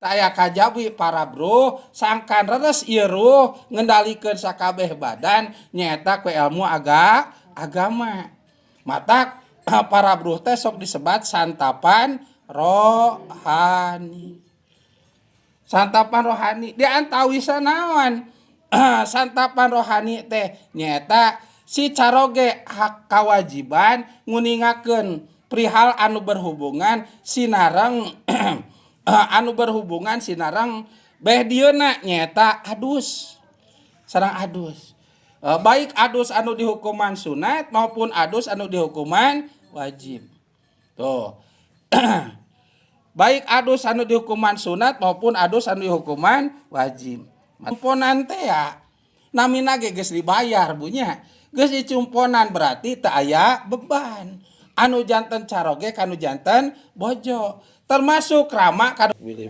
Taya kajabi para bro sangkan reres ieu ruh ngendalikeun sakabeh badan nyaeta ku ilmu agama. Matak para bro teh sok disebat santapan rohani. Santapan rohani di antawisna naon? Santapan rohani teh nyaeta si caroge hak kawajiban nguningakeun perihal anu berhubungan sinareng anu berhubungan sinareng beh dieuna, nyaeta adus sareng adus. Baik adus anu dihukuman sunat maupun adus anu dihukuman wajib tuh, baik adus anu dihukuman sunat maupun adus anu dihukuman wajib. Cumponan teh ya namina ge geus dibayar, Bu, nya, geus dicumponan, berarti teu aya beban anu janten caroge kanu janten bojo, termasuk rama kanu Bilih.